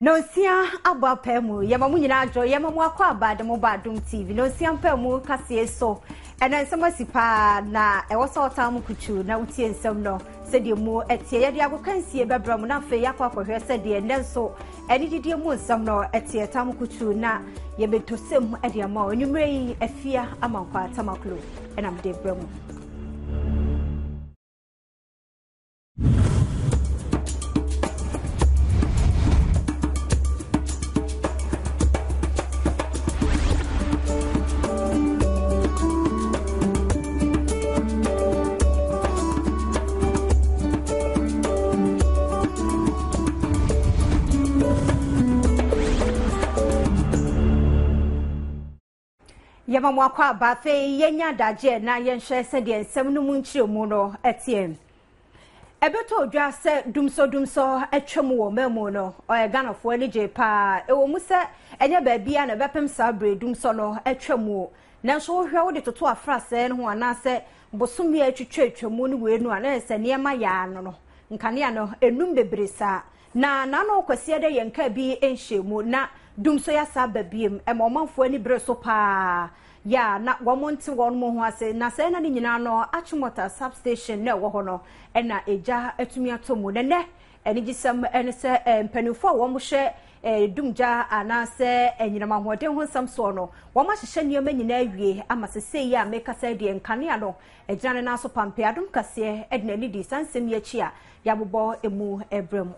Nonsia abɔ apaa mu yɛma mo nyinaa adwo yɛma mo akɔ aba de mo ba Adom TV nonsia mpaa mu kaseɛ so ɛnɛ nsɛm asi paa na ɛwɔ sɛ ɔtaa mo kutu na wotie nsɛm no sɛdeɛ mu ɛteɛ yɛde agokansie bɛbrɛ mo na afei yɛakɔ akɔhwɛ sɛdeɛ nnɛ nso ɛne mu nsɛm no ɛteɛ taa mo kutu na yɛbɛtɔ sɛm de ama wo anwummerɛ yi afia amankwa tamaklo ɛna mede brɛ mo. Yɛma mo akwaaba. Afei yɛnya adagyeɛ na yɛnhwɛ sɛdeɛ nsɛm no mu nkyerɛmu no teɛ. Ɛbɛtɔ dwa sɛ dumsɔdumsɔ atwam wɔ ɔman mu no, ɔyɛ Ghanafoɔ ani gyee paa. Ɛwɔ mu sɛ ɛnyɛ baabiara na ɛbɛpem saa berɛ dumsɔ no atwam o, nanso wohwɛ wode toto afrasɛɛ no ho anaasɛ bosome a atwitwa atwa mu no wei no a, na ɛyɛ sɛ nneɛma yɛ ano no, nkanea no ɛnum bebree saa. Na n'ano Kwasiada yɛ nkaa bi nhyiamu na dum so yasa aba biem ɛma ɔmanfoɔ ani bere so paa yɛ a na wɔn nte wɔn mo ho ase na sɛɛ na ne nyinaa no Achimota substation na ɛwɔ hɔ no ɛna egya atumi atɔ mu na nɛ anigyesɛm ɛne sɛ mpanimfoɔ a wɔn hwɛ dumgya anaasɛ anyinam ahoɔden ho nsɛm soɔ no wɔn ahyehyɛ nneɛma nyinaa awie ama sesei yi a mekasa deɛ nkanea no agyina ne nan so pampe adom kaseɛ ɛde n'ani di saa nsɛm yi akyi a yɛabobɔ emu brɛ mu.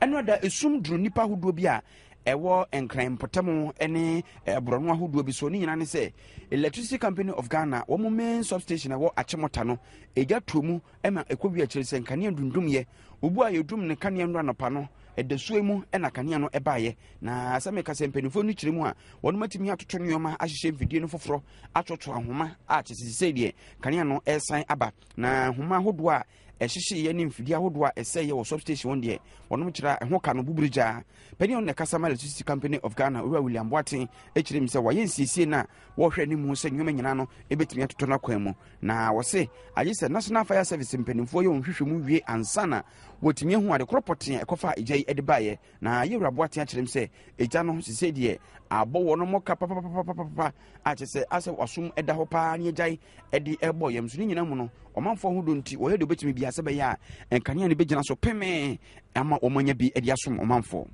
Ɛno da esum duru nnipa ahodoɔ bi a ɛwɔ Nkran mpɔtam ne borɔno ahodoɔ bi so. Ne nyinaa ne sɛ Electricity Company of Ghana wɔn main substation ɛwɔ Achimota no egya tuo mu ma ɛkɔ wie akyire sɛ nkanea dundumyɛ. Obu a yɛdum ne kanea nnora anɔpa no ɛdasuo mu na kanea no ɛbaeɛ. Na sɛ meka sɛ mpanimfoɔ no kyerɛ mu a wɔn atumi atoto nneɛma ahyehyɛ mfidie no foforɔ atoto ahoma a kyɛ sɛ sɛ deɛ kanea no ɛresan aba. Na ahoma ahodoɔ a ɛhyehyeeɛ ne mfidie ahodoɔ a ɛsɛeɛ wɔ substation wɔn deɛ wɔnom kyerɛ a ɛho ka no buburu gyaa. Panin a ɔno na ɛkasa ma Electricity Company of Ghana Owura William Boateng kyerɛ mu sɛ wɔayɛ nsiesie no a wɔrehwɛ anim sɛ nneɛma nyinaa no ɛbɛtumi atotɔ no akwan mu. Na wɔse agye sɛ National Fire Service mpanimfoɔ yɛ wɔn nhwehwɛmu wie ansa na wɔatumi ahu ade korɔ pɔtee a ɛkɔfaa egya yi de baeɛ. Na Yɛwura Boateng akyerɛ mu sɛ egya no sesei deɛ abɔ wɔn ka papapapapapa a kyerɛ sɛ asɛ wasom da hɔ paa ne agyae de ɛbɔ yam so. Ne nyinaa mu no, ɔmanfoɔ ahodoɔ nti wɔyɛ deɛ wɔbɛtumi biara sɛ bɛyɛ a nkanea no bɛgyina so pemee ama wɔn anya bi de asom ɔmanfoɔ.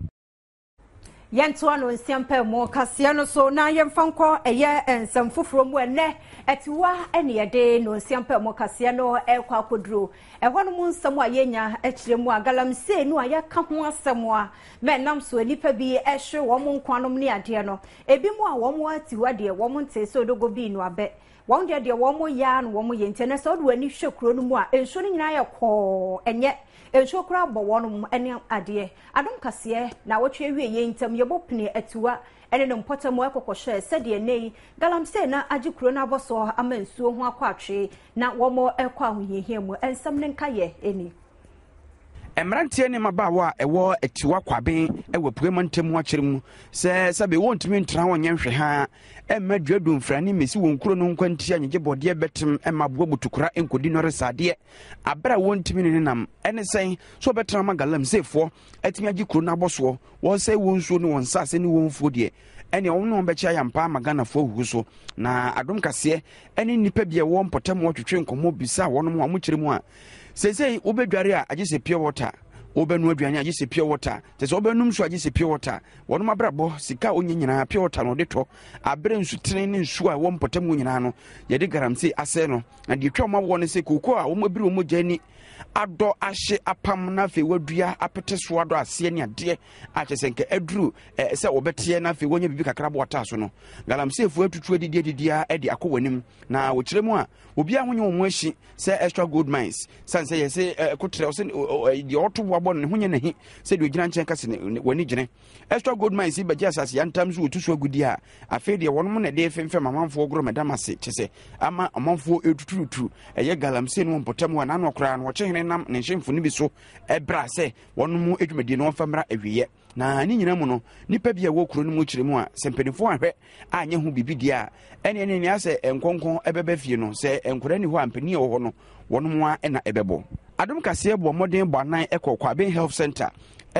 Yɛntoa no nsiampɛ mu kaseɛ no so na yɛmfa nkɔ ɛyɛ nsɛm foforɔ mu. Ɛnɛ atiwa ne yɛde no nsiampɛ mu kaseɛ no ɛrekɔ akɔduro ɛhɔ no mu nsɛm a yɛnya akyerɛ mu a galamsey no a yɛaka ho asɛm a ma ɛnam so nnipa bi ɛhwere wɔn nkwanom ne adeɛ no ebi mu a wɔn atiwa deɛ wɔn nte sɛ odogo bi no abɛ wɔn deɛ deɛ wɔn yɛ ara na wɔn yɛ nti ɛnɛ sɛ ɔde w'ani hwɛ kuro no mu a nsuo no nyinaa yɛ kɔɔ ɛnyɛ nsuo koraa bɔ wɔn ne adeɛ. Adom kaseɛ na awɔtwe awie yɛn ntam yɛbɔ pini atiwa ɛne ne mpɔtam ɛkɔkɔhwɛ sɛdeɛ nnɛ yi galamsey na agye kuro no abɔsoɔ ama nsuo ho akɔ atwe na wɔn ɛkɔ ahohiahia mu. Nsɛm ne nkayɛ ɛni. Mmeranteɛ ne mmabaawa a ɛwɔ Atiwa Kwaben wɔ Apuei mantam mu akyerɛ mu sɛ sɛbe wɔntumi ntena hɔ nyɛ nhwɛhaa mma duadu mfrane mmɛsi wɔn kuro no nkwantia nyegye bɔdeɛ bɛtem mma aboa butukora nkɔdi nnɔre sadeɛ aberɛ a wɔntumi ne nenam ɛne sɛn sɛ wɔbɛtena ama galamseyfoɔ atumi agye kuro no abɔsoɔ wɔsɛe wɔn nsuo ne wɔn nsase ne wɔn mfuo deɛ ɛne wɔn ne wɔn bɛkyɛ ayampa ama Ghanafoɔ ahuhu so. Na adom kaseɛ ɛne nnipa bi a ɛwɔ mpɔtam wɔtwetwe nkɔmmɔ bisa wɔn a wɔkyerɛ mu a seesei wobɛdware a agye sɛ pure water, wobɛnoa aduane agye sɛ pure water, kyɛ sɛ wobɛnom nsuo agye sɛ pure water. Wɔnom abrabɔ sika a wɔnya nyinaa pure water na wɔde tɔ. Aberɛ nsutene ne nsuo a ɛwɔ mpɔtam hɔ nyinaa no yɛde galamsey asɛe no. Na deɛ ɛtwa wɔn awoɔ ne sɛ kooko a wɔn abiri wɔn mogya ani adɔ ahye apam na afei wadua apete so adɔ aseɛ ne adeɛ a kyɛ sɛ nka aduru sɛ wɔbɛteɛ na afei wɔnya biribi kakra bɔ ataa so no, galamseyfoɔ atutu adidi adidi a de akɔ wɔn anim. Na wɔkyerɛ mu a obiara ho nyɛ wɔn ahyi sɛ extra gold mines sane sɛ yɛsɛ ɛkotrɛ ɔsɛ deɛ ɔto boa bɔ no ne ho nyɛ n'ahi sɛ deɛ ɔgyina nkyɛn ka sɛ w'ani gyene. Extra gold mines yi bɛgye asase yantam so wɔtu so agudi a afei deɛ wɔnom na ɛde femfam amanfoɔ gorɔ mɛdam ase kyɛ sɛ ama amanfoɔ ɛtuturutu ɛyɛ galamsey no wɔ mpɔtam hɔ a n'ano koraa no wɔkye hene nam ne nhyemfo no bi so ɛbra sɛ wɔnom adwumadie no wɔmfa mmra awieɛ. Na ne nyinaa mu no, nnipa bi a ɛwɔ kuro no mu kyerɛ mu a, sɛ mpanimfoɔ anhwɛ anyɛ ho biribi deɛ a, ɛneɛ ne nea sɛ nkɔnkɔn ɛbɛba fie no, sɛ nkwadaa ni hɔ a, mpanin a ɛwɔ hɔ no, wɔnom ara na ɛbɛbɔ. Adom Kaseɛ bɔɔ mmɔden bɔ anan kɔɔ Kwaben Health Centre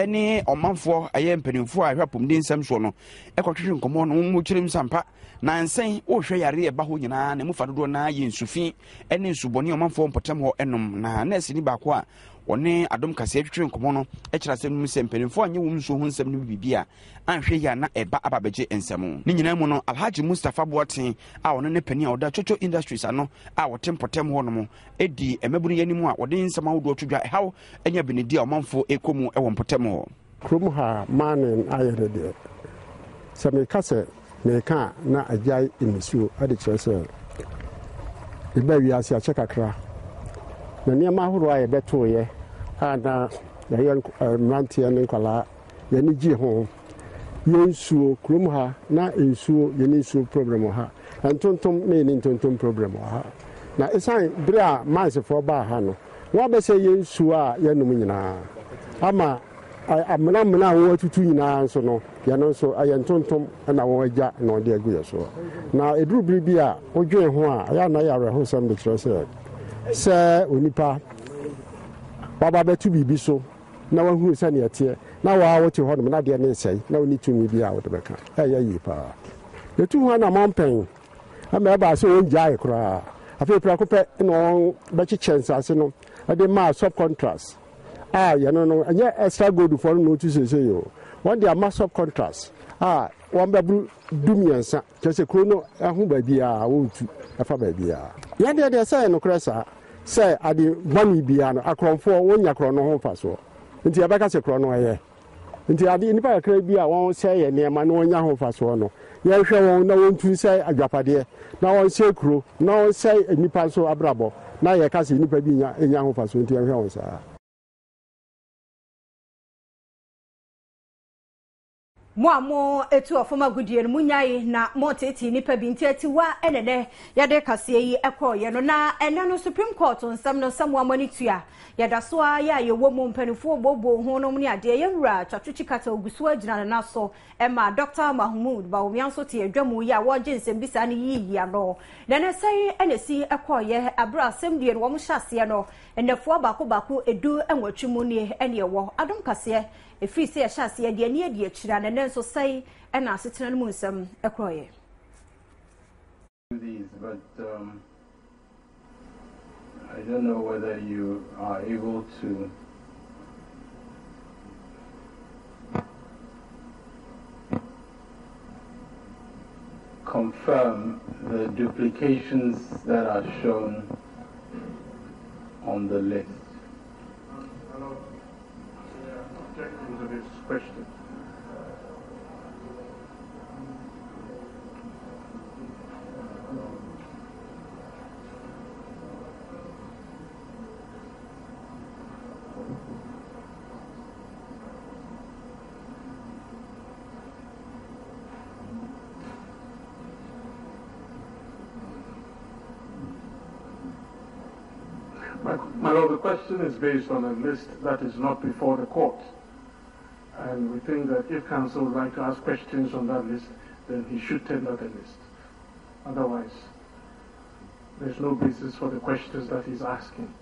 ne ɔmanfoɔ ɛyɛ mpanimfoɔ a ɛhwɛ apɔmuden nsɛm soɔ no ɛkɔtwetwe nkɔmmɔ no wɔn kyerɛ mu sampa na nsɛn wohwɛ yareɛ ɛba hɔ nyinaa na emu fa dodoɔ naa yɛ nsufi ne nsubɔne ɔmanfoɔ mpɔtam hɔ ɛnom na nɛɛseni baako a wɔne adom kaseɛ twetwe nkɔmmɔ no kyerɛ asɛm no mu sɛ mpanimfoɔ anyɛ wɔn nsuo ho nsɛm no biribi a anhwɛ yie a na ɛba aba abɛgye nsam. Ne nyinaa mu no, Alhaji Mustapha Boateng a ɔno ne panin a ɔda Chocho Industries ano a wɔte mpɔtam hɔ nom di mmabunu yi anim a wɔde nsɛm ahodoɔ to dwa ɛhaw ne abenedi a ɔmanfoɔ rekɔ mu wɔ mpɔtam hɔ. Kurom ha mining ayɛ no deɛ, sɛ meka sɛ meka a na agyae nisuo de kyerɛ sɛ mebaa wiase akyɛ kakra. Na nneɛma ahoroɔ a yɛbɛtoeɛ a na yɛyɛ mmeranteɛ ne nkwadaa yɛn ani gye ho. Yɛn nsuo, kurom ha na nsuo, yɛnni nsuo problem wɔ ha. Ntontom na yɛnni ntontom problem wɔ ha. Na ɛsiane berɛ a minesfoɔ baa ha no, wɔabɛsɛe yɛn nsuo a yɛnom nyinaa ama amena amena a wɔatutu nyinaa nso no, yɛn nso ɛyɛ ntontom na wɔagya na wɔde agu yɛn soɔ. Na ɛduru bere bi a wodwen ho a, ɛyɛ a na ɛyɛ awerɛhosɛm de kyerɛ sɛ sɛ onipa waba bɛto biribi so na wahunu sɛnea ɛteɛ, na wo ara wote hɔnom na adeɛ no resɛe, na wonni tumi biara a wode bɛka. Ɛyɛ yie paa. Yɛtu ho anammɔn pɛn ma ɛbaa sɛ wɔngyae koraa. Afei prɛko pɛ na wɔbɛkyekyɛ nsase no de maa subcontracts a yɛno no ɛnyɛ extra gold foɔ no na wɔtu seesei o. Wɔde ama subcontracts a wɔbɛboro 13, kyerɛ sɛ kuro no ho baabiara wɔretu ɛfa baabiara. Yɛn deɛ deɛ sɛ ɛyɛ nokorɛ saa sɛ ade bɔne biara no akorɔmfoɔ wɔnya korɔ no ho mfasoɔ nti yɛbɛka sɛ korɔ no ɛyɛ. Nti ade nnipa kakra bi a wɔsɛe yɛn nneɛma na wɔnya ho mfasoɔ no, yɛnhwɛ wɔn na wɔntu nsɛe adwapadeɛ, na wɔnsɛe kuro, na wɔnsɛe nnipa nso abrabɔ, na yɛka sɛ nnipa bi nya nya ho mfasoɔ nti yɛnhwɛ wɔn saa. Mo a mo etu ɔfam agodie no, monyae na moteetee nnipa bi nti atiwa ɛna nɛ yɛde kaseɛ yi ɛkɔɔyɛ no. Na ɛnɛ no Supreme Court nsɛm no sɛ mo a mo ani tua, yɛda so ara yɛ a yɛwɔ mu, mpanimfoɔ booboo ho nom ne adeɛ. Yɛn wura Tsatsu Tsikata ɔgu so ara gyina ne nan so ma Dɔkta Mahmood Bawumia nso te adwa mu yi a wɔregye nsɛmbisa no yiyi ano. Na ɛnɛ sɛn na ɛsi kɔɔyɛ aberɛ a asɛmdie no wɔn hyɛ aseɛ no nnafua baako baako 18 mu nie ɛne ɛwɔ Adom Kaseɛ Ɛfiri sɛ yɛhyɛ aseɛ deɛ ani adi akyire a, na ɛnnɛ nso sɛe na asetena no mu nsɛm korɔeɛ. These, but um, I don't know whether you are able to confirm the duplications that are shown on the list. Objecting to this question. My, my lord, the question is based on a list that is not before the court. And we think that if counsel would like to ask questions on that list, then he should tender the list. Otherwise, there's no basis for the questions that he's asking.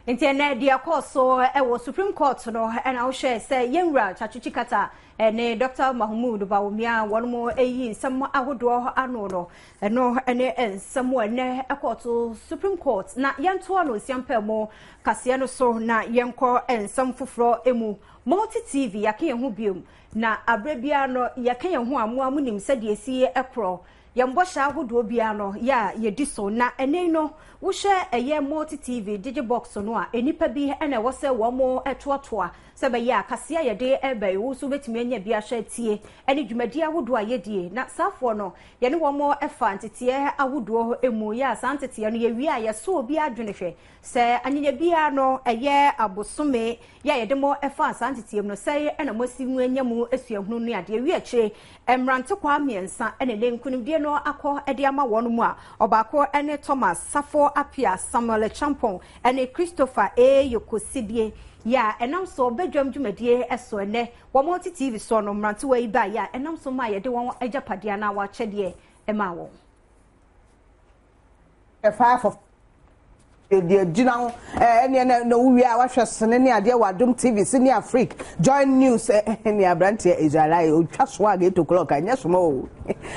Nti ɛnɛ deɛ ɛkɔɔ so wɔ Supreme Court no ɛna wohwɛ sɛ yɛn wura Tsatsu Tsikata ne Dr. Mahmood Bawumia wɔn mo ayi nsɛm ahodoɔ ano no ɛno ne nsɛm ɛnɛ ɛkɔɔ so Supreme Court na yɛntoa no nsiampɛ mu kaseɛ no so na yɛnkɔ nsɛm foforɔ mu. Multi TV yɛaka yɛn ho biom na aberɛ biara no yɛka yɛn ho a mo a monim sɛdeɛ ɛsi ɛkorɔ Yɛn bɔhyɛ ahodoɔ biara no yɛ a yɛdi so, na ɛnnɛ yi no wohwɛ ɛyɛ Multi TV Digibox no a, nnipa bi na ɛwɔ sɛ wɔn toatoa sɛ ɛbɛyɛ a kaseɛ a yɛde reba yi wo nso wobɛtumi anya bi ahwɛ atie ɛne dwumadie ahodoɔ a yɛdie. Na saafoɔ no yɛne wɔn fa nteteɛ ahodoɔ mu, yɛ a saa nteteɛ no yɛwie a yɛsɔ obiara adwene hwɛ sɛ anyanya biara no ɛyɛ abosome yɛ a yɛde mo faa saa nteteɛ mu no, sɛn na moasi mu anya mu suahunu ne adeɛ? Wie akyire, mmerantekwaa mmiɛnsa na ɛnnɛ nkunimdie no akɔ de ama wɔn mu a ɔbaako ne Thomas Safo Appiah, Samuel Acheampong ne Christopher A. Yokosidie yɛ a ɛnam so badwam dwumadie so ɛnnɛ wɔn te TV soɔ no, mmerantewa yi baeɛ a ɛnam so maa yɛde wɔn agyapadeɛ anaa wɔn akyɛdeɛ maa wɔn. 5 of Deɛ gyina ho ɛneɛ na na wowie a wahwɛ sene ne adeɛ wɔ Adom TV Sini Afrik Joy News ne aberanteɛ Israel otwa swag 8 o'clock ɛnyɛ soma o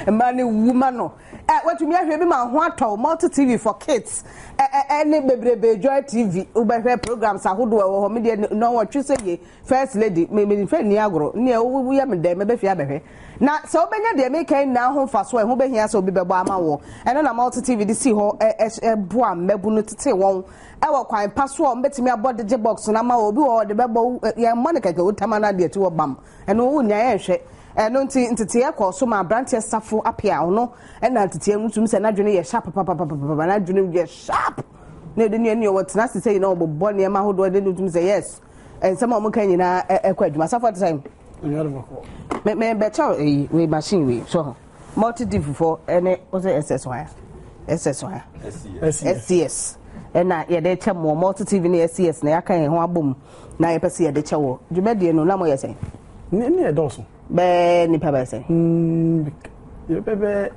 mmaa ne wu ma no ɛ watumi ahwɛ bi ma ho atɔ Multi TV for kids ɛne bebrebe Joy TV wobɛhwɛ programs ahodoɔ ɛwɔ hɔ me deɛ nɔnwɔtwe sɛ yie First lady, me me nfa nni agorɔ. Nea woyɛ me dɛn, mɛbɛ fie abɛhwɛ. Na sɛ wobɛnya deɛ meka yi nyinaa ho mfasoɔ a, ɛho bɛhia sɛ obi bɛbɔ ama woɔ. Ɛno na Multi TV de sii hɔ boa mmabunu tetee wɔn wɔ kwan pa so a wɔbɛtumi abɔ digye box no ama wɔ. Obi wɔ hɔ ɔde bɛbɔ wo, yɛmmɔ no kɛkɛ, wotama no adeɛ ati hɔ bam. Ɛno wonnya yɛnhwɛ. Ɛno nti nteteeɛ kɔɔ so ma aberanteɛ Safo Appiah, ɔno na nteteeɛ no tumi sɛ n'adwene yɛ sharp papapapapa, n'adwene yɛ sharp. Na ɛde ne ɛne ɔwɔ tena ase sɛ yi na ɔbobɔ nneɛma ahodoɔ de no tumi sɛ yes. Nsɛm a wɔka nyinaa ɛkɔ adwuma. Asafo ɔte sɛn? Me me bɛkyɛw eyi wei machine wei so ho. Multi diff fo ɛne wosɛ SS hwan? SS hwan? SCS. Ɛna yɛde kyɛ mo multi TV ne SCS na yɛaka yɛn ho abom na yɛpɛ sɛ yɛde kyɛ wɔ dwumadie no na moyɛ sɛn? Ne ne ɛdɔɔso. Bɛɛ nipa bɛyɛ sɛn? Mm, yɛbɛbɛ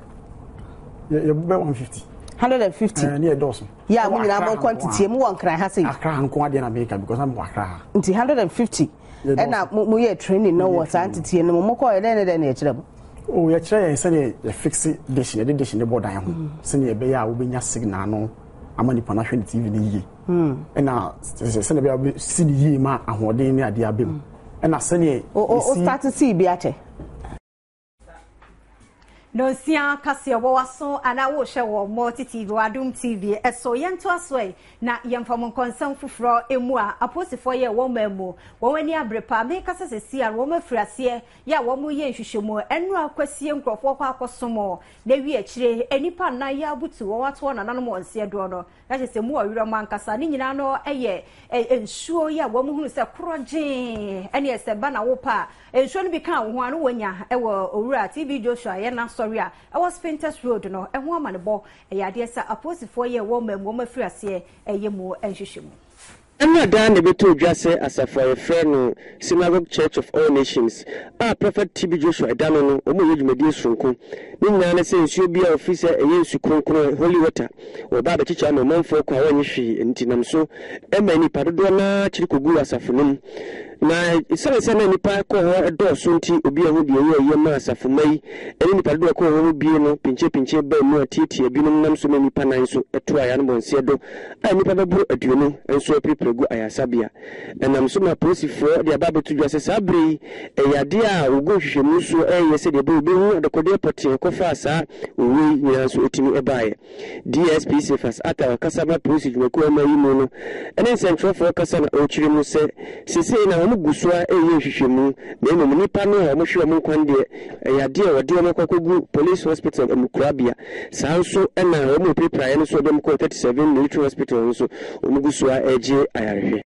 yɛbɛbɛ 150. 150. Ɛɛ ne ɛdɔɔso. Yɛ a mo nyinaa mo nkɔ nteteɛ mu wɔ Nkran ha sei. Accra ha nko adeɛ na meka because na mewɔ Accra ha. Nti 150 ɛna mo yɛ training no wɔ saa nteteɛ no mu mo kɔɔ yɛ dɛn ne dɛn na yɛkyerɛ mo? Oh yɛkyerɛ yɛn sɛdeɛ yɛ fixe dish yɛde dish no bɔ dan ho mm. sɛdeɛ ɛbɛyɛ a wobɛnya signal no ama nipa no ahwɛ ne TV no yie mm. ɛna sɛdeɛ ɛbɛyɛ a wobɛsi no yie ma ahoɔden ne adeɛ abɛ mu mm. ɛna sɛdeɛ o start sii bi akyɛ. Nonsia kaseɛ wɔ w'aso anaa wohwɛ wɔ Multi TV wɔ Adom TV ɛso. Yɛntoa so ɛ na yɛmfa mo nkɔ nsɛm foforɔ mu a apolisifoɔ yɛɛ wɔn man mu. Wɔn ani abere paa. Mekasa sɛsi a wɔn afiri aseɛ yɛ a wɔn reyɛ nhwehwɛmu. Ɛnora kwasie nkurɔfoɔ kɔ akɔsom na awie akyire nnipa nnan yɛ abutu wɔn ato wɔn nananom wɔn nseɛ doɔ no. Na kyerɛ sɛ mu ɔwerɛ mu ankasa. Ne nyinaa no yɛ nsuo yi a wɔn hunu sɛ korɔgyee ɛne ɛsɛ ba na wopa a nsuo no bi ka wo ho a no wɔnya ɛwɔ owura TB Joshua yɛ n'asɔre a ɛwɔ Spintex Road no ɛho amanebɔ. Ɛyɛ adeɛ sɛ apolisifoɔ yɛ wɔn mmamu wɔn afiri aseɛ ɛyɛ mu nhwehwɛmu. Ɛnna daa na ɛbɛtɔ dwa sɛ asafo a wɔfrɛ no Synagogue Church of All Nations a Prɔfɛt TB Joshua da ano no, wɔreyɛ dwumadie soronko. Ne nyinaa ne sɛ nsuo bi a wɔfiri sɛ ɛyɛ nsu kronkron, holy water, wɔba abɛkyekyɛ ama ɔmanfoɔ kɔ a wɔnnye hwee, ɛno nti nam so ma nnipa dodoɔ no ara kyere kɔguu asafo no mu. Na ɛsiane sɛ na nnipa kɔ hɔ dɔɔso nti, obi anhu deɛ ɛyɛɛ yie maa asafo mma yi ne nnipa dodoɔ a ɛkɔɔ hɔ mu bie no pinkyepinkye baa mu a tiatia binom nam so ma nnipa nan so toaa Yanbɔnseɛ do a nnipa bɛboro 20 nso apirapira gu ayaresabea. Ɛnam so ma apolisifoɔ de aba abɛto dwa sɛ saa berɛ yi ɛyɛ adeɛ a wɔgu nhwehwɛmu soɔ reyɛ sɛdeɛ ɛbɛyɛ wɔbɛhu adekodeɛ pɔtee a ɛkɔfaa saa owuo yi nyinaa nso ɛtumi baeɛ. DSP Cephas Attah a ɔkasa ma polisi dwumakuo a ɛma yi mu no ne nsɛntwerɛfoɔ kasa na ɔrekyerɛ mu sɛ seesei na wɔn gu so ara reyɛ nhwehwɛmu na mmom nnipa no a wɔhwere wɔn nkwa no deɛ ɛyɛ adeɛ a wɔde wɔn akɔ akɔgu Police Hospital amukorabea. Saa nso na wɔn a wɔpirapiraeɛ no nso wɔde wɔn kɔɔ 37 Military Hospital nso wɔn gu so ara regye ayarehwɛ.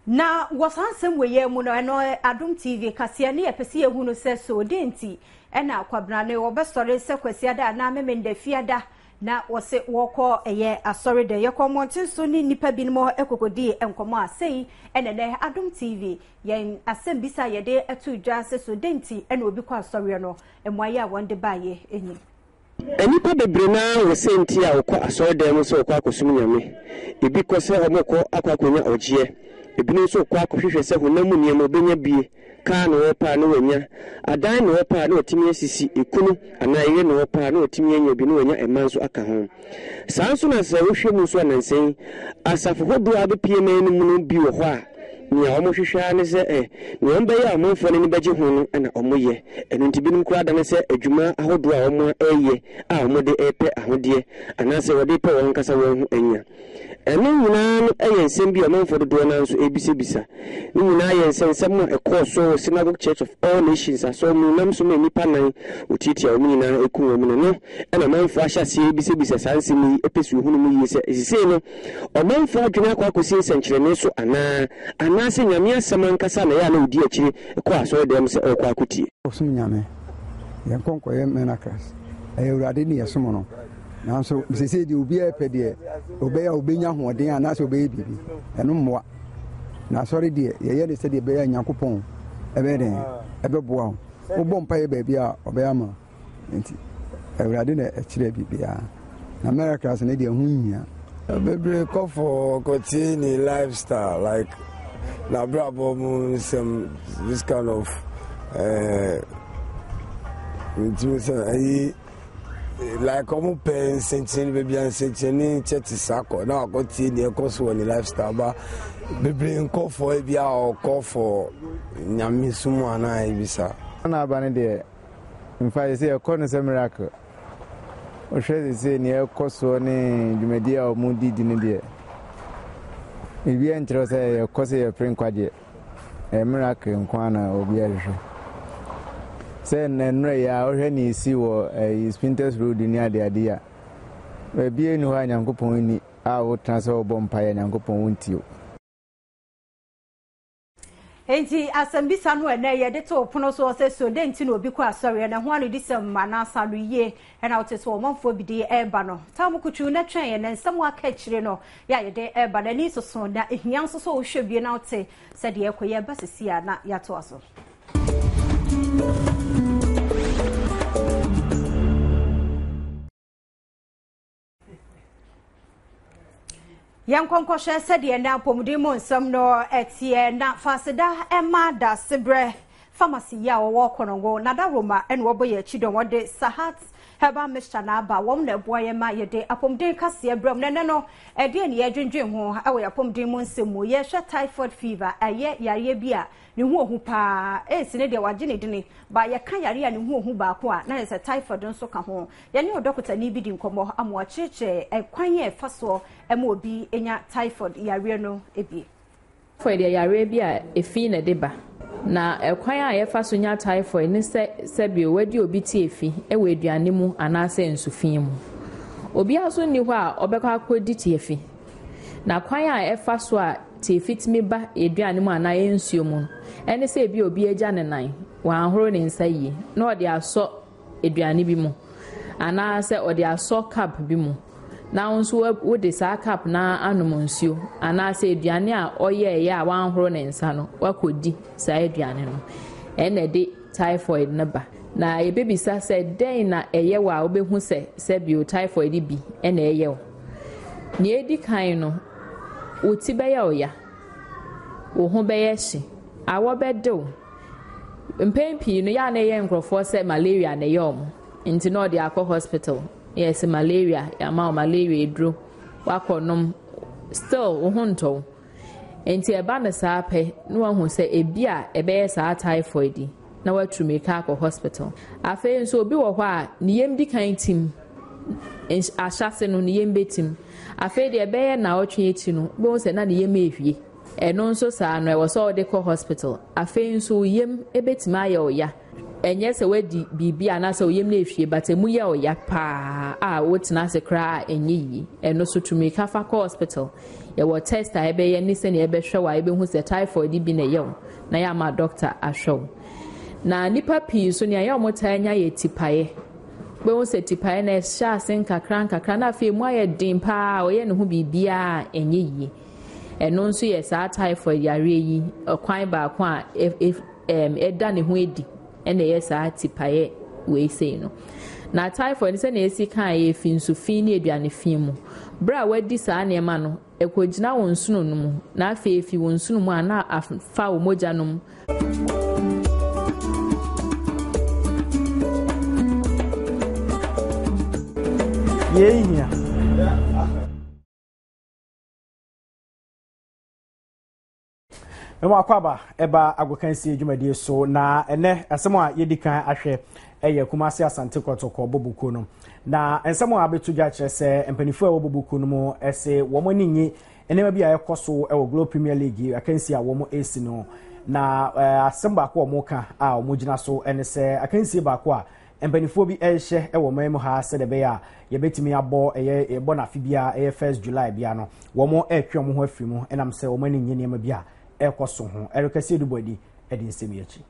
Na wɔ saa nsɛm wei yi mu no, ɛno Adom TV kaseɛ ne yɛpɛ sɛ yɛhu no sɛ so dɛn nti ɛna Kwabena no wɔbɛsɔre sɛ Kwasiada anaa Memenda Fiada na wɔse wɔkɔ ɛyɛ asɔre dɛ. Yɛkɔ mmɔnten so ne nnipa binom kɔkɔdii nkɔmmɔ a sei ɛna ɛnɛ Adom TV yɛn asɛmbisa a yɛde to dwa sɛ so dɛn nti ɛna obi kɔ asɔreɛ no, mmuaeɛ a wɔn de baeɛ nie. Nnipa bebree no ara wɔ sɛ nti a wɔkɔ asɔredan mu sɛ wɔkɔ akɔsom Nyame. Ebi kɔ sɛ wɔrekɔ akɔ akɔnya ɔgyeɛ. Ebinom nso rekɔ akɔhwehwɛ sɛ honam mu nneɛma wɔbɛnya bie, kaa na wɔrepɛ a na wɔanya, adan na wɔrepɛ a na wɔatumi asisi, ekunu anaa yere na wɔrepɛ a na wɔatumi anya bi na wɔanya mma nso aka ho. Saa ara nso na sɛ wohwɛ mu nso a nnansa yi, asafo hodoɔ a abɛpue man no mu no bi wɔ hɔ a, nea wɔhwehwɛ ara ne sɛ eh, nea wɔbɛyɛ a ɔmanfoɔ no ani bɛgye ho no na wɔyɛ. Ɛno nti binom koraa dane sɛ adwuma ahodoɔ a wɔreyɛ a wɔde repɛ ahodeɛ anaasɛ wɔde repɛ wɔn ankasa wɔn ho anya. Ɛno nyinaa no yɛ nsɛm bi a ɔmanfoɔ dodoɔ no ara nso rebisabisa. Ne nyinaa yɛ nsɛnsɛm a ɛkɔɔ so wɔ Synagogue Church of All Nations asɔre mu nam so ma nnipa nnan wɔtiatiaa wɔn nyinaa kum wɔn no. Ɛno na ɔmanfoɔ ahyɛ aseɛ rebisabisa saa nsɛm yi pɛ sɛ wɔhunu mu yie sɛ seesei no ɔmanfoɔ adwene akɔ akɔsi nsɛnkyerɛnne so anaa, anaasɛ Nyame asɛm ankasa na ɛyɛ a na wɔdi akyire kɔ asɔredan mu sɛ ɔrekɔ akɔtie. Ɔsom Nyame, yɛnkɔ nkɔyɛ Menacras, ɛyɛ Awurade ne yɛsom no. Nanso seesei deɛ obiara pɛ deɛ ɔbɛyɛ a ɔbɛnya ahoɔden anaasɛ ɔbɛyɛ biribi, ɛno mmoa. Na asɔre deɛ yɛyɛ ne sɛdeɛ ɛbɛyɛ a Nyankopɔn ɛbɛyɛ dɛn ɛbɛboa wo. Wobɔ mpaeɛ baabi a ɔbɛyɛ ama wo. Nti. Awurade na ɛkyerɛ biribiara. Na miracles no deɛ ɛho nhia. Bebree kɔ for kɔtie ne lifestyle like n'abrabɔ mu nsɛm this kind of eh, ntumi sɛ ɛyi like ɔmo pɛ nsɛnkyerɛnne baabi a nsɛnkyerɛnne kyɛ te saa kɔ na wakɔtie deɛ ɛkɔ so wɔ ne lifestyle ba bebree nkɔ fɔ ebi a ɔkɔ fɔ nyame sum anaa ebi saa. Ɔna aba no deɛ nfa yɛ sɛ yɛkɔ no sɛ miracle wohwɛ sese nea ɛkɔ soɔ ne dwumadie a wɔn di di no deɛ biribiara nkyerɛ sɛ yɛkɔ sɛ yɛpere nkwagyeɛ. Ɛyɛ miracle nko ara na obiara hwehwɛ. Sɛ nnɛ nnora yi a wohwɛ nea esi wɔ ɛyi Spintex Road ne adeade yi a, baabiara nni hɔ a Nyankopɔn nni a wotena sɛ wobɔ mpaeɛ a Nyankopɔn wontie wo. Enti asɛmbisa no ɛnɛ yɛde to pono soɔ sɛ so dɛn nti na obi kɔ asɔreɛ na ɛho anodisɛm anaasɛ anoyie ɛna wote sɛ ɔmanfoɔ bi de ɛreba no. Taa mu kutuu na twɛn yɛn na nsɛm a aka akyire no yɛ a yɛde ɛreba no ani soso na ɛhia nso sɛ wohwɛ bie na wote sɛdeɛ ɛkɔ yɛba sisi a na yɛatoa so. Yɛnkɔ nkɔhwɛ sɛdeɛ na apɔmuden mu nsɛm no ɛteɛ na faseda ɛma dasebrɛ pharmacy yi a wɔwɔ Konongo na Daroma ɛna wɔbɔ yɛn akyi dɔm wɔde Sahat herbal mixture na aba wɔn na ɛboa yɛn ma yɛde apɔmuden kaseɛ brɛ mu na ɛnɛ no ɛdeɛ ne yɛdwendwen ho ɛwɔ yɛn apɔmuden mu nsɛm mu yɛhwɛ typhoid fever ɛyɛ yareɛ bi a ne ho ohu paa AIDS ne deɛ wagye ne dini ba yɛka yareɛ a ne ho ohu baako a na yɛ sɛ typhoid nso ka ho Yɛne ɔdɔkotani bi di nkɔmmɔ ama wakyerɛkyerɛ ɛkwan a ɛfa soɔ ma obi nya typhoid yareɛ no bi. Typhoid yɛ yareɛ bi a efi na ɛde ba. Na ɛkwan a yɛfa so nya typhoid ne sɛ sɛbio wadi obi tiafi wɔ aduane mu anaasɛ nsu fi mu. Obiara nso nni hɔ a ɔbɛkɔ akɔdi tiafi. Na kwan a ɛfa so a tiafi tumi ba yɛn aduane mu anaa yɛn nsuo mu no, ɛne sɛ ebia obi agya ne nan, wanhoro ne nsa yie, na ɔde asɔ aduane bi mu anaasɛ ɔde asɔ cup bi mu na wo nso wode saa cup no ara anom nsuo anaasɛ aduane a ɔyɛeɛ a wanhoro ne nsa no wakɔdi saa aduane no ɛna ɛde typhoid no ba. Na yɛbɛbisa sɛ dɛn na ɛyɛ wo a wobɛhu sɛ sɛbio typhoid bi na ɛyɛ wo. Nea ɛdi kan no, wo ti bɛyɛ wo ya, wo ho bɛyɛ hye, awɔ bɛde wo. Mpɛn pii no, yɛ a na ɛyɛ nkurɔfoɔ sɛ malaria na ɛyɛ wɔn, nti na ɔde akɔ hospital. Na yɛse malaria, yɛama wo malaria aduro, wakɔ nom, still wo ho ntɔ wo. Nti ɛba no saa pɛ, na wahu sɛ ebi a ɛbɛyɛ saa typhoid yi, na watu mmirika akɔ hospital. Afei nso obi wɔ hɔ a, ne yam di kan tim, ahyɛase no ne yam bɛtim. Afei deɛ ɛbɛyɛ nnawɔtwe akyi no, wobɛhu sɛ na ne yam rehwie. Ɛno nso saa no, ɛwɔ sɛ wode kɔ hospital. Afei nso wo yam bɛtumi ayɛ wo ya. Ɛnyɛ sɛ woadi biribi anaasɛ wo yam no rehwie but ɛmu yɛ wo ya paa a wotena ase koraa a ɛnyɛ yie. Ɛno nso tu mmirika fa kɔ hospital. Yɛwɔ test a yɛbɛyɛ ne sɛnea yɛbɛhwɛ wo a yɛbɛhu sɛ typhoid bi na ɛyɛ wo na yɛama doctor ahwɛ wo. Na nnipa pii nso nea ɛyɛ a wɔtaa nya yɛ tipaeɛ. Wobɛhu sɛ tipaeɛ no ɛhyɛ ase nkakra nkakra na afei ɛmu ayɛ den paa a ɔyɛ ne ho biribiara a ɛnyɛ yie. Ɛno nso yɛ saa typhoid yareɛ yi ɔkwan baako a ɛda ne ho adi na ɛyɛ saa tipaeɛ wei sei no. Na typhoid no sɛnea yɛsi kaeɛ ɛfi nsu fi ne aduane fi mu. Berɛ a wadi saa nneɛma no, ɛkɔgyina wo nsono no mu na afei ɛfi wo nsono mu a na afa wo mogya no mu. Yei hia. Mema akwaaba ɛba agokansie dwumadie so na ɛnɛ asɛm a yɛdi kan ahwɛ ɛyɛ Kumasi Asante Kɔtɔkɔ bɔbɔkuo no na nsɛm a abɛto dwa kyerɛ sɛ mpanimfoɔ a ɛwɔ bɔbɔkuo no mu ɛse wɔn ani nye nneɛma bi a ɛkɔ so ɛwɔ Glo Premier League akansie a wɔn ɛresi no na asɛm baako a wɔn ka a wɔn gyina so ɛne sɛ akansie baako a Mpaninfoɔ bi rehyɛ wɔ ɔman mu ha sɛdeɛ ɛbɛyɛ a yɛbɛtumi abɔ ɛyɛ yɛbɔ no afe biara ɛyɛ first July biara no wɔn retwe wɔn ho afiri mu ɛnam sɛ wɔn ani nnye nneɛma bi a ɛrekɔ so ho. Eric Asiedu Boadi de nsɛm yi akyi.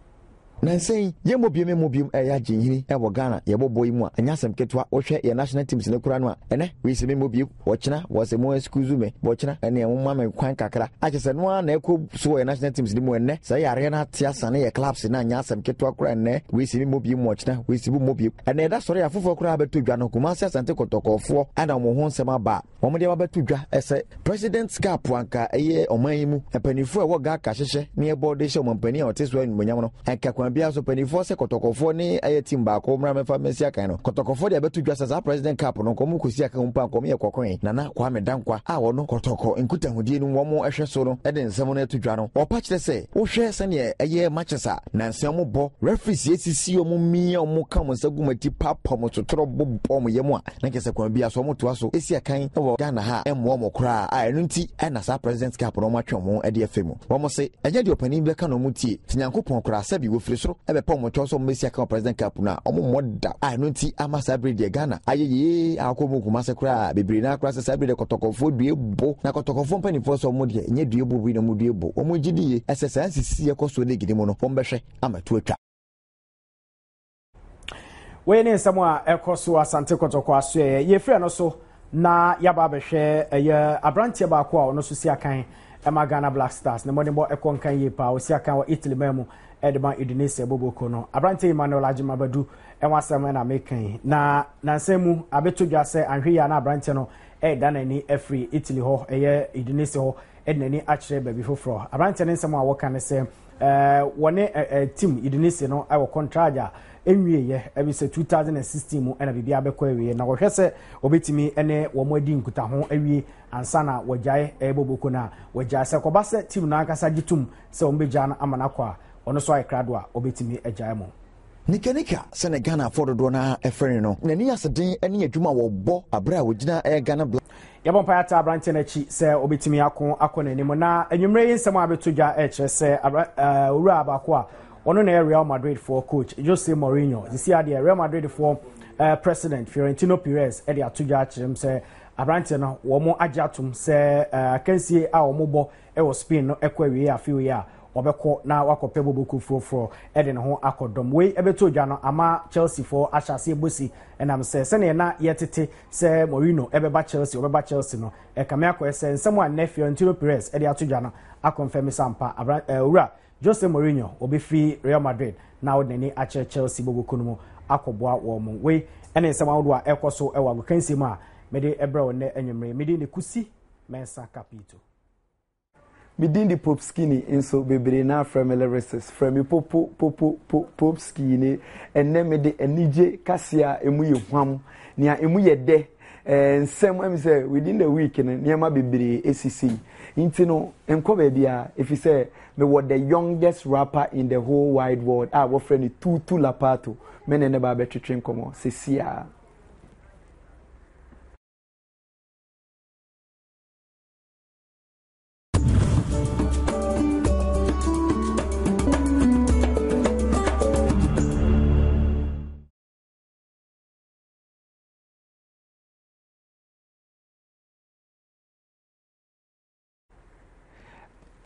Nansa yi, yɛmmɔ biom mmɔ biom ɛyɛ agye nhini wɔ Ghana yɛbɔ bɔ yi mu a, ɛnyɛ asɛm ketewa. Wohwɛ yɛn national teams no koraa no a, ɛnɛ wei se memmɔ biom, ɔkyena wɔse mo excuse me, bɔkyena ɛneɛ momma me kwan kakra. Akyɛ sɛ ɛno ara na ɛkɔ so wɔ yɛn national teams no mu ɛnnɛ. Saa yareɛ no ate asane yɛn clubs no a, ɛnyɛ asɛm ketewa koraa ɛnnɛ wei se memmɔ biom, ɔkyena wei se mommɔ biom. Ɛnɛ ɛda sɔre a afoforɔ koraa bɛtɔ dwa no, Kumasi Asante Kɔtɔkɔfoɔ na wɔn ho nsɛm aba a, Wɔde aba abɛto dwa sɛ President's Cup anka ɛyɛ ɔman yi mu mpanimfoɔ a ɛwɔ GHALCA hyehyɛ ne ɛbɔ de hyɛ ɔmampanin a ɔte so animuonyam no. Anka kwan biara so mpanimfoɔ sɛ kɔtɔkɔfoɔ ne ɛyɛ team baako mmra mmɛfa mmɛsi akan no. Kɔtɔkɔfoɔ de abɛto dwa sɛ saa President Cup no nka wɔn kɔsi akan mu mpo a nka wɔn yɛ kɔkɔe. Nana Kwame Dankwa a ɔno kɔtɔkɔ nkutahodie no mu wɔn hwɛ so no de nsɛm no ato dwa no. Ɔpa kyerɛ sɛ wohwɛ sɛdeɛ ɛyɛ matches a nansa wɔn bɔ, referees asisi wɔn mia wɔn ka wɔn nsa gu wɔn ati paapa wɔn sotorɔ bobɔ wɔn yam a, na nkyɛ sɛ kwan biara so wɔtoa so si akan wɔ Ghana ha a ɛmmoa wɔn koraa a ɛno nti na saa President Cup no wɔatwe wɔn ho de afi mu. Wɔn se ɛnyɛ deɛ ɔpanin bɛka na wɔn tie, sɛ Nyankopɔn koraa sɛbi wɔfiri soro bɛpɛ wɔn kyɛw sɛ wɔmmɛsi akan wɔ President Cup no a wɔn mmɔ da a ɛno nti ama saa bere deɛ Ghana ayɛ yie a akɔ mu Kumase koraa bebree no ara koraa sɛ saa bere deɛ kɔtɔkɔfoɔ due bo na kɔtɔkɔfoɔ mpanimfoɔ sɛ wɔn deɛ ɛnyɛ due bo bi na wɔn due bo wɔn gye die sɛ saa nsisi ɛkɔ soɔ league no mu no wɔn bɛhwɛ ama to atwa. Wei ne nsɛm a ɛkɔ so Asante Kɔtɔkɔ asoɛeɛ. Yɛfiri ɛno so na yɛaba abɛhwɛ ɛyɛ aberanteɛ baako a ɔno nso si akan ɛma Ghana Black Stars. Ne mmɔdenbɔ ɛkɔ nkan yie paa. Ɔsi akan wɔ Italy man mu ɛde ma Udinese Boboko no. Aberanteɛ Emmanuel Agyemang Badu ɛho asɛm ɛna meka yi. Na nansa mu abɛtɔ dwa sɛ anhwɛ yie a na aberanteɛ no ɛreda n'ani afiri Italy hɔ ɛyɛ Udinese hɔ ɛde n'ani akyerɛ baabi foforɔ. Aberanteɛ no nsɛm a wɔka ne sɛ wɔne team Udinese no wɔ contract a ɛnwieɛ ɛbi sɛ 2016 mu ɛna biribi abɛkɔ awieɛ na wɔhwɛ sɛ wɔbɛtumi ne wɔn adi nkutaho awie ansa na wɔagyae ɛbɔ boko no a wɔagyae sɛ kɔba sɛ team no ankasa gye tom sɛ wɔn bɛgyaa no ama no akɔ a ɔno nso ayɛ krado a wɔbɛtumi agyae mu. Nika Nika sɛnea Ghanafoɔ dodoɔ no ara frɛ no no, n'ani ase den ne adwuma a wɔbɔ berɛ a ɔgyina ɛyɛ Ghana Black. Yɛbɔ mpaeɛ ataa aberanteɛ no akyi sɛ ɔbɛtumi ako akɔ n'anim. Na anwummerɛ yi nsɛm a abɛto dwa rekyerɛ sɛ owura baako a ɔno na ɛyɛ Real Madrid foɔ coach Jose Mourinho. Sisi adeɛ Real Madrid foɔ president Fiorentino Perez de ato dwa akyerɛ mu sɛ aberanteɛ no wɔn agye atom sɛ akansie a wɔbɔ wɔ Spain no kɔ awiei afe wei a, ɔbɛkɔ na wakɔpɛ bɔbɔkuo foforɔ de ne ho akɔdɔm. Wei bɛtɔ dwa no ama Chelseafoɔ ahyɛ aseɛ bɔ si ɛnam sɛ sɛdeɛ na yɛtete sɛ Mourinho bɛba Chelsea, ɔbɛba Chelsea no, ɛkame akɔyɛ sɛ nsɛm a nnɛ Fiorentino Perez de ato dwa no akɔnfɛme sɛ ampa abra, eh, owura Jose Mourinho ɔbɛfiri Real Madrid na ɔde n'ani akyerɛ Chelsea bɔbɔkuo no mu akɔboa wɔn. Wei ne nsɛm ahodoɔ a ɛkɔ so wɔ agokansie mu a mede brɛ wo nnɛ anwummere. Mede ne Kusi Mensah Capito. Me din de Pope Skinny nso bebree no ara frɛ me lyricist, frɛ me Popo Popo Po Pope Skinny. Ɛnnɛ mede anigye kaseɛ a emu yɛ huam, nea emu yɛ dɛ, ɛɛ nsɛm ɛmi sɛ within the week no nneɛma bebree esisi. Nti no nkɔ baabiara efisɛ mewɔ the youngest rapper in the whole wide world a wɔfrɛ no Tutu Lapato. Me ne ne ba abɛtwetwe nkɔmmɔ sesiaa.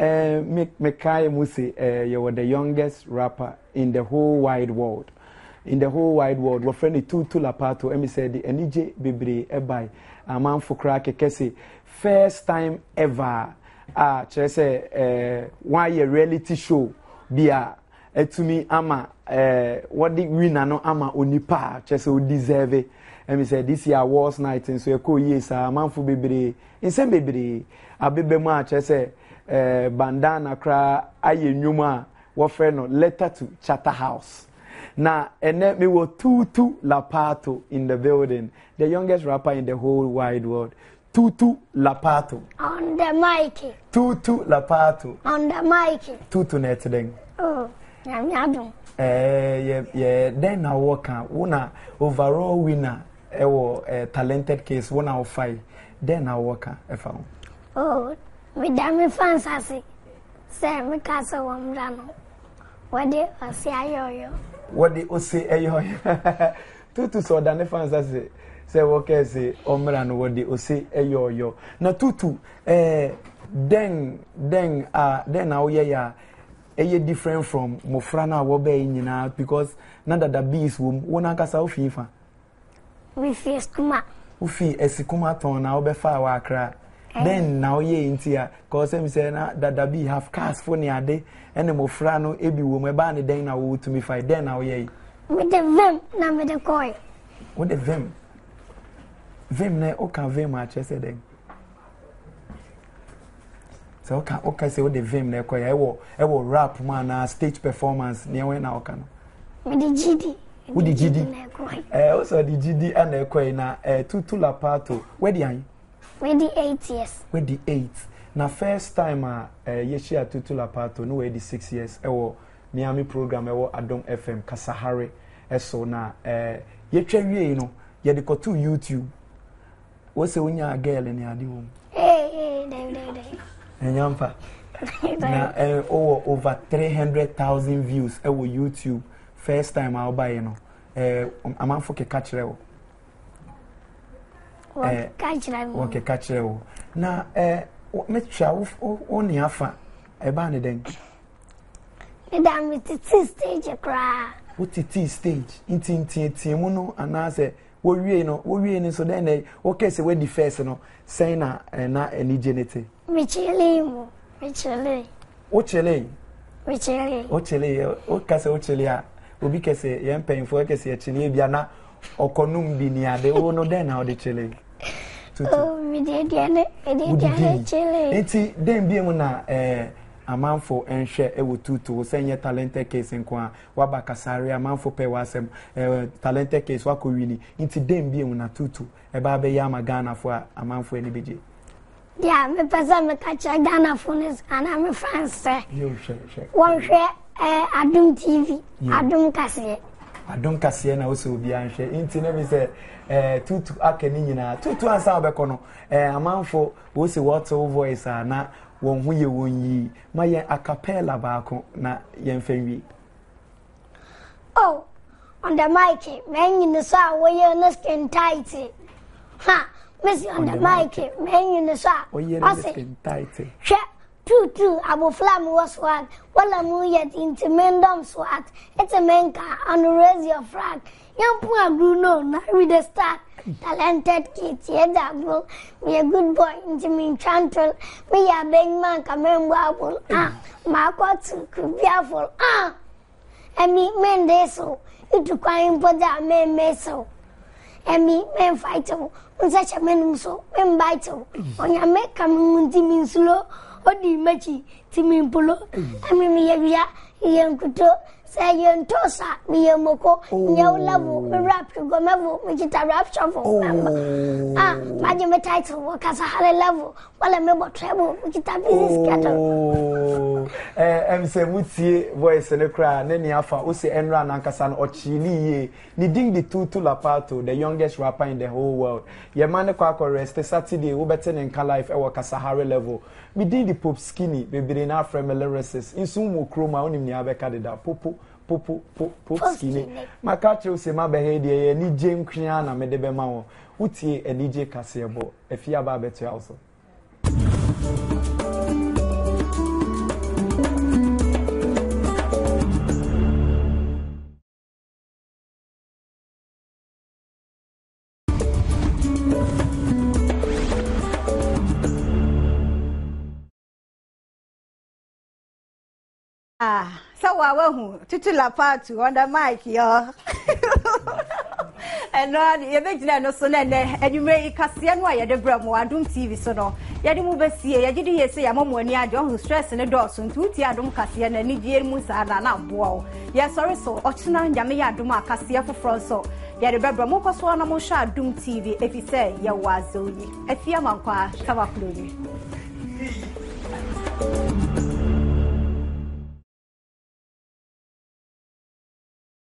Eh, me me kae mu se eh, yɛwɔ the youngest rapper in the whole wide world in the whole wide world wɔfrɛ no Tutu Lapato ɛmi sɛ de anigye bebree ɛbae amanfo koraa kɛkɛ se first time ever a kyerɛ sɛ eh, wɔayɛ reality show bi a atumi ama eh, wɔde winner no ama onipa a kyerɛ sɛ ɔdeserve ɛmi sɛ this year awards night nso ɛkɔɔ yie saa amanfo bebree Nsɛm bebree abeba mu a kyerɛ sɛ eh, bandana koraa ayɛ nnwom a wɔfrɛ no Letter to Charterhouse. Na ɛnɛ mewɔ Tutu Lapato in the building, the youngest rapper in the whole wide world. Tutu Lapato. On the mic. Tutu Lapato. On the mic. Tutu na ɛte dɛn? Oh, nyame adom. Eh, yɛ yɛ dɛn na wɔka wo na overall winner Ɛwɔ eh, talented case wo na wofae dɛn na wowɔ ka ɛfa ho? Oh, meda me fans ase sɛ meka sɛ wɔmmra no wɔde ɔse ayɛ ɔyɔ. Wɔde ose ɛyɛ ɔyɔ. Tutu sɛ ɔda ne fans ase sɛ wɔkɛɛ se ɔmmra no wɔde ose ɛyɛ ɔyɔ. Na Tutu eh, dɛn dɛn a dɛn na woyɛ yɛ a. ɛyɛ different from mmofra no a wɔbɛɛ nyinaa because na dada bees wɔ mu wo nankasa wofi fa? Mefi Asikuma. Wofi Asikuma tɔn na wobɛfaa wɔ Accra. Dɛn na woyɛe nti a kɔɔ sɛ mesɛ na dada bi half cast fo ne ade ɛne mmofra no ebi wɔ mu ɛbaa ne dɛn na wotumi fae dɛn na woyɛe? Mede vim na mede kɔe. Wode vim? Vim na woka vim akyerɛ sɛ dɛn? Sɛ woka woka sɛ wode vim na ɛkɔe ɛwɔ ɛwɔ rap mu anaa stage performance nea wɔn na woka no? Mede gyidi. Wode gyidi? Ɛɛ wosɛ ɔde gyidi ɛna ɛkɔe na ɛɛ tutu lapato wadi ahe? Wadi 8 years. Wadi 8. Na first time a eh, yɛhyia Tutu Lapato no wadi 6 years ɛwɔ Miami program ɛwɔ Adom FM Kasahare ɛso na eh, yɛtwa wiei no yɛde kɔtoo YouTube. Wosɛ wonyaa girl ne ade wɔ mu. Hey, hey, dabi, dabi, dabi. Ɛnya mpa. Na eh, wowɔ over 300,000 views ɛwɔ YouTube first time a wobaeɛ no eh, amanfo keka kyerɛ wo. Wɔkeka kyerɛ me. Wɔkeka kyerɛ wo. Na eh, metwa wo wo ne afa ɛbaa ne dɛn? Meda metete stage koraa. Wotete stage nti nteatea mu no anaasɛ wowie no wowie no nso dɛn na wokɛ sɛ woadi first no sɛn na na anigye ne te? Mekyele mu mekyele. Wokyele? Mekyele. Wokyele woka sɛ wokyele a obi kɛsɛ yɛn mpanyinfoɔ kɛsɛ yɛkyele ebia na ɔkɔnum bi ni ade wo no dɛn na wode kyele? Tutu. Oh, mede aduane mede aduane kyele. Nti dɛn bi mu na ɛɛ eh, amanfo nhwɛ ɛwɔ tutu sɛ nyɛ talented case nko a waba kasare amanfo pɛ w'asɛm ɛɛ eh, talented case wakɔ wini nti dɛn bi mu na tutu ɛba abɛyɛ ama Ghanafo a amanfo ani bɛgye. Deɛ mepɛ sɛ meka kyerɛ Ghanafo no anaa me fans sɛ wɔnhwɛ eh, Adom TV, Adom Kaseɛ. Adom Kaseɛ na wosɛ obiara nhwɛ nti na mi sɛ eh, tutu aka ne nyinaa tutu ansa wɔbɛkɔ no eh, amanfo wosɛ wɔte wo voice a na wɔn ho yɛ wɔn yie ma yɛn acapella baako na yɛn fɛ nwie. Oh, on the mic, man, you saw where you skin tight. Ha, Missy on the mic, man, you saw. Ɔyɛ skin tight. Hwɛ, true, true, abofra mi wɔ swag. Wala mu yɛ nti mendom swag. It's a menka, and raise your flag. Yɛmpo agro no, na we the start. Talented kids, yɛ da agro. Me a good boy, nti me ntwa ntol. Me yɛ abɛnyima nka membɔ abol. Ah, maakɔ to kubiafol. Ah. Emi mennde sew, itu kwan mpo dze a memmee sew. Emi memmfight wo, wo nsa hyɛ m'anum so memmbite wo. Onyame ka me ho ntsi mennsuro, odi m'akyi ntsi memmpulo. Emi meyɛ wia, meyɛ nkuto, sɛ ɛyɛ ntoos a meyɛ moko. Nnyɛ wo level, me rap go mɛvo, mekita rap shovel. Mɛmba, ah, magye me title wɔ kasahare level. Wala me bɔ treble, mekita busy schedule. Oh, eh, ɛm sɛ mutie voice no koraa ne nea afa wo sɛ ɛnra nankasa no ɔkyeele yie. Ne din de Tutu Lapato, the youngest rapper in the whole world. Yɛma ne kɔ akɔ rest Saturday wobɛte ne nka live ɛwɔ Kasahare level. Me din de Pope Skinny, bebree na afrɛ me lyricist. Nso wɔ kurom a wonim nea abɛka deda. Popo, popo, po, Pope Skinny. Maka akyerɛ wo sɛ mabɛha yi deɛ ɛyɛ anigye nkoaa na mede bɛma wo. Wotie anigye kaseɛbɔ. Afie aba abɛtoa wo so. Ah, sɛ wa wahu tutu lapatu on the mic yɔ ɛno a yɛbɛgyina ɛno so na ɛnɛ anwummerɛ yi kaseɛ no a yɛde brɛ mo adom tv so no yɛde mu bɛsie yɛgye di yie sɛ yɛama mo ani agye ɔho stress ne dɔɔso nti wotie adom kaseɛ no anigyeɛ mu saa na na aboa wo yɛsɔre so ɔkyena nyame yɛ adom a kaseɛ foforɔ nso yɛde bɛbrɛ mo nkɔ so na monhwɛ adom tv ɛfiri sɛ yɛwɔ azɛw yi afie amankwaa tawakulo ni.